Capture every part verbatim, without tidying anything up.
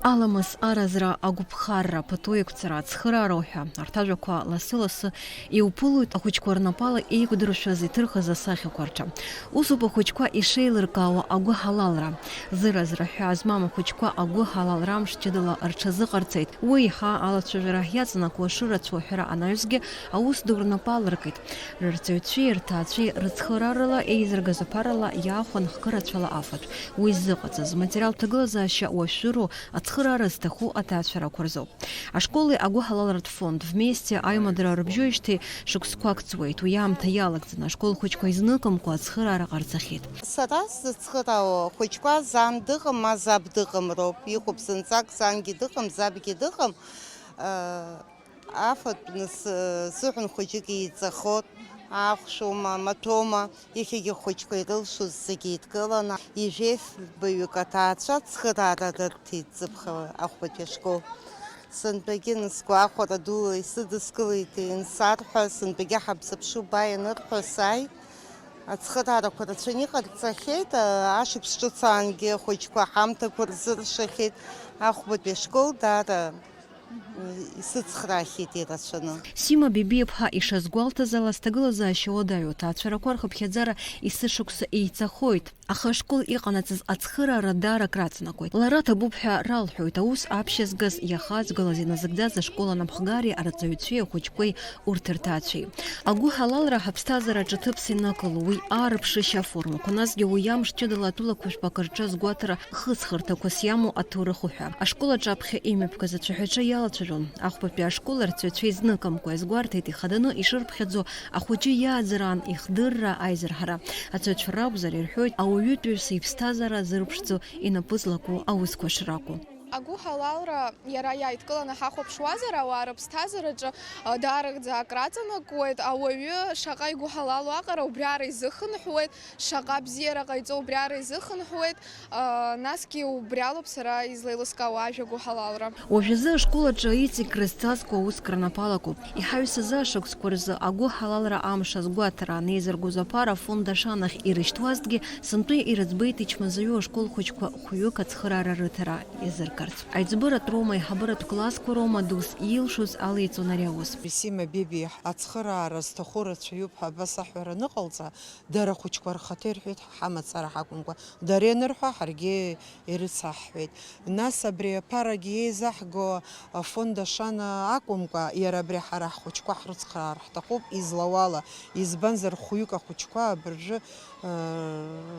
Аламыс, аразра, агәыԥхарра, пату еиқәҵара, ацхыраара уҳәа, арҭ ажәақәа лассы-лассы иуԥылоит ахәыҷқәа рнапала еиқәдыршәаз, иҭырхыз асахьақәа рҿы. Усоуп ахәыҷқәа ишеилыркаауа агәыҳалалра. Зыразра ҳәа змам ахәыҷқәа агәыҳалалра амш ҷыдала рҽазыҟарҵеит. Уи еиҳа алацәажәара иаҵанакуа шырацәоу ҳәара анаҩсгьы аус ду рнапы алыркит. Рырҵаҩцәеи рҭаацәеи рыцхыраарала еизыргаз аԥарала иаахәан хкы рацәала афатә. Уи ззыҟаҵаз материалтә ҭагылазаашьа уашәшәыроу, ацхыраара зҭаху аҭаацәарақәа рзоуп. Ашколи агәыҳалалратә фонд Вместе аимадара рыбжьоижьҭеи шықәсқәак ҵуеит. Уи аамҭа иалагӡаны ашкол хәыҷқәа изныкымкәа ацхыраара ҟарҵахьеит. Сара сзыцхыраауа хәыҷқәа, зан дыҟам, ма заб дыҟам роуп. Иҟоуп зынӡак, зангьы дыҟам, забгьы дыҟам. Афатә нас, э, сыҳәан хәыҷык еиҵахот, ахәшәума, амаҭәоума, иахьагьы ахәыҷқәа ирылшоз зегьы еидкыланы, ижәеифбаҩык аҭаацәа ацхыраара рырҭеит Ӡыԥха ахәбатәи ашкол. Сынтәагьы нас гәахәара дула исыдыскылеит, инсар ҳәа, сынтәагьы ҳабзыԥшуп ба ианырҳәо сааит. Ацхыраарақәа рацәаны иҟарҵахьеит, ашықәс ҿыц аангьы ахәыҷқәа ҳамҭақәа рзыршахьеит, ахәбатәи ашкол даара исыцхраахьеит ирацәаны. Сима Бибиаԥҳа ишазгәалҭаз ала, сҭагылазаашьа уадаҩу аҭаацәарақәа рхыԥхьаӡара есышықәса еицахоит. Аха ашкол иҟанаҵаз ацхыраара даара акраҵанакуеит. Лара ҭабуп ҳәа ралҳәоит аус аԥшьызгаз, иахаҵгылаз, иназыгӡаз ашкол анапхгареи арҵаҩцәеи ахәыҷқәеи урҭ рҭаацәеи. Агәыҳалалра ҳаԥсҭазаараҿы ҭыԥс инықәло, уи аарыԥшышьа аформақәа, насгьы уи амш ҷыдала атәылақәа жәпакы рҿы азгәаҭара хыҵхырҭақәас иамоу аҭоурых уҳәа. Ашкол аҿаԥхьа имҩаԥгаз ацәаҳәаҿы иалацәажәон. Ахәбатәи ашкол арҵаҩцәа изныкымкәа иазгәарҭеит, ихаданы ишырԥхьаӡо ахәыҷы иааӡараан ихдырра аизырҳара. Ацәаҩцәа ракәзар, ирҳәоит, ауаҩытәыҩса иԥсҭазаара зырԥшӡо, инапы злаку аусқәа шракәу. Агәыҳалалра иара иааидкыланы ҳахәаԥшуазар, ауаа рыԥсҭазаараҿы, а, даараӡа акраҵанакуеит. Ауаҩы шаҟа игәыҳалалу аҟара убриаара изыхынҳәуеит, шаҟа бзиара ҟаиҵо убриаара изыхынҳәуеит, а, насгьы убри алоуп сара излеилыскаауа ажәа гәыҳалалра. Уажәазы ашкол аҿы иҵегь крызҵазкуа ауск рнапы алакуп. Иҳаҩсыз ашықәсқәа рзы агәыҳалалра амш азгәаҭара анеизыргоз аԥара афонд Ашанахь ирышьҭуазҭгьы, сынтәа ирыӡбеит ичмазаҩу ашкол хәыҷқәа хәҩык ацхыраара рыҭара иазыркырц. Аиҵбыратә роума, аиҳабыратә классқәа роума дус иилшоз алеиҵон ари аус. Сима Бибиа ацхыраара зҭаху рацәаҩуп ҳәа абас аҳәара аныҟалҵа, дара ахәыҷқәа рхаҭа ирҳәеит, ҳамацара ҳакәымкәа, дара ианырҳәа, ҳаргьы ирыцаҳҳәеит. Нас абри аԥарагьы еизаҳго афонд Ашана акәымкәа, иара абри ҳара ҳхәыҷқәа ҳрыцхраар ҳҭахуп, излауала, избанзар, хәҩык ахәыҷқәа абыржәы, э,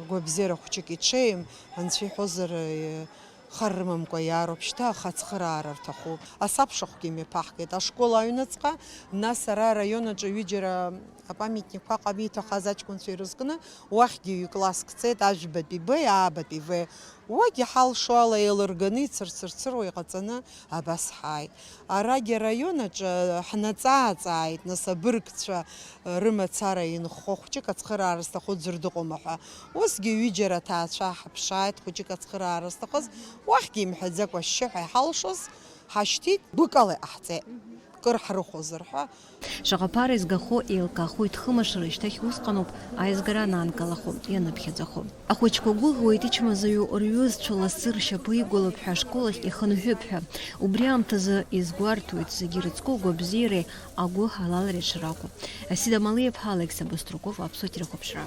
ргәабзиара хәыҷык иҽеим, анцәа иҳәозар, э, хар рымамкәа иаароуп шьҭа, аха ацхыраара рҭахуп. Асабшахәгьы мҩаԥаҳгеит ашкол аҩныҵҟа, нас ара араион аҿы ҩыџьара апамятникқәа аҟама иҭахаз аҷкәынцәа ирызкны, уахьгьы ҩ-класск цеит, ажәбатәи Б, аабатәи В. Уагьы ҳалшо ала еилырганы ицырцырцыруа иҟаҵаны абас ҳааит. Арагьы араион аҿы ҳнаҵаа-ааҵааит, нас абыргцәа рымацара инхо хәҷык ацхыраара зҭаху ӡәыр дыҟоума ҳәа. Усгьы ҩыџьара аҭаацәа ҳаԥшааит, хәҷык ацхыраара зҭахыз, уахьгьы имҳәаӡакәа ашьшьыҳәа иҳалшоз ҳашьҭит, гәыкала иҟаҳҵеит, кыр ҳрыхәозар ҳәа. Шаҟа ԥара изгахо еилкаахоит, хымш рышьҭахь усҟаноуп аизгара анаанкылахо, ианыԥхьаӡахо. Ахәыҷқәа гәыӷуеит, ичмазаҩу рҩызцәа лассы ршьапы иқәгылоуп ҳәа, ашкол ахь ихынҳәып ҳәа. Убри аамҭазы изгәарҭоит зегьы ирыцку агәабзиареи агәыҳалалреи шракәу. Асида Малиаԥҳа, Александр Быструков, Аԥсуа телехәаԥшра.